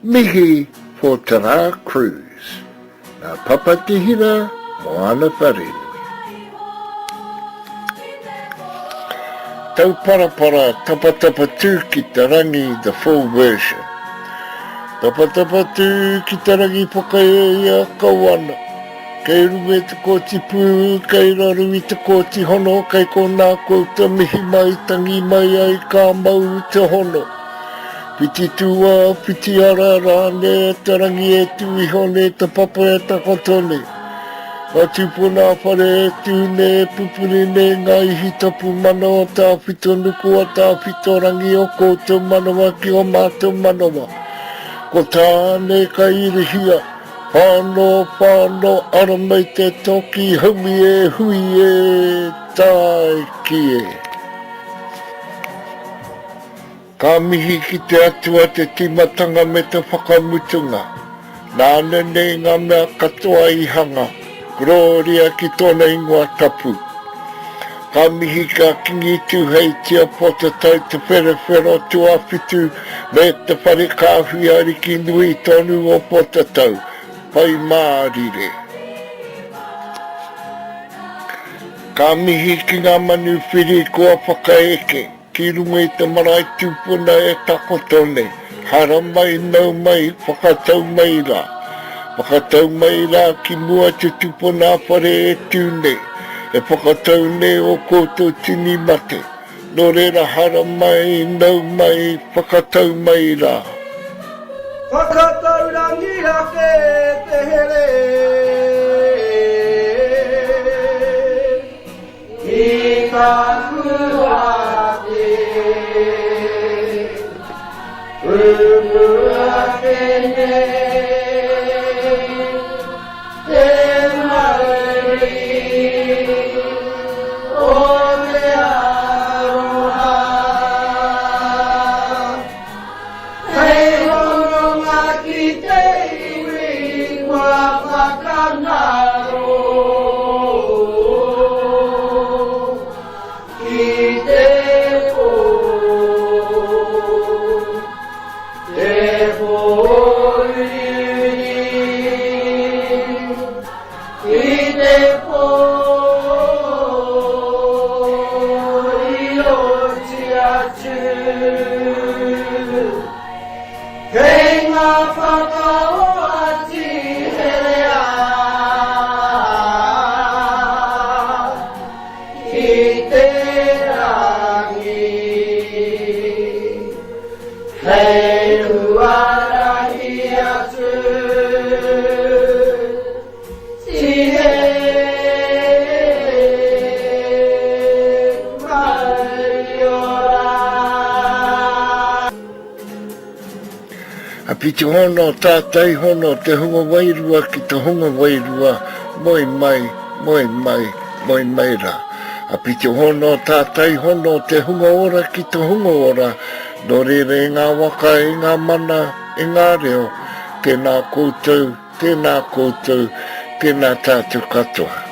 Mihi for Te Rā Cruise. Nā Papa Te Hira Moana Wharenui. Tauparapara tapatapa tū ki te rangi the full version. Tapatapa tū ki te rangi whakaea kau ana. Kei runga i te kōti pū, kei raro i te kōti hono, kei konā koutou mihi mai, tangi mai ai ka mau te hono. Whiti tūā, whiti ara rānei e te rangi e tū iho nei te papa e takoto nei. Ngā tūpuna whare e tū nei, e pupuri nei ngā ihi tapu mana o tāwhito nuku o tāwhito rangi o koutou manawa ki o mātou manawa. Ko Tāne ka irihia, Whano, whano, ara mai te toki, haumi e, hui e, tāiki e. Ka mihi ki te Atua te tīmatanga me te whakamutunga. Nāna nei ngā mea katoa i hanga, Gloria ki tōna ingoa tapu. Ka mihi ki a Kingi Tuheitia Potatau Te Wherowhero Tuawhitu me te Whare Kāhui Ariki nui tonu o Potatau, Pai Mārire. Ka mihi ki ngā manuwhiri kua whakaeke. Ki runga i te marae tupuna e takoto nei, haramai, nau mai, whakatau mai rā. Whakatau mai rā ki mua te tupuna whare e tū nei, e whakatau nei o koutou tini mate. Nō reira haramai, nau mai, whakatau mai rā. Whakataurangi ake te here. Ki taku ake, pupū ake nei te mauri o te aroha. Hei hononga ki te iwi kua whakangaro ki te pō, te pō uriuri, ki te pō i oti atu. Kei ngā whakaoati herea ki te rangi, hei huarahi atu. Tihe mauriora. A piti hono, tātai hono te hunga wairua ki te hunga wairua, moe mai, moe mai, moe mai rā. A piti hono, tātai hono te hunga ora ki te hunga ora, nō reira e ngā waka, e ngā mana, e ngā reo, tēnā koutou, Tēnā koutou, tēnā tātou katoa.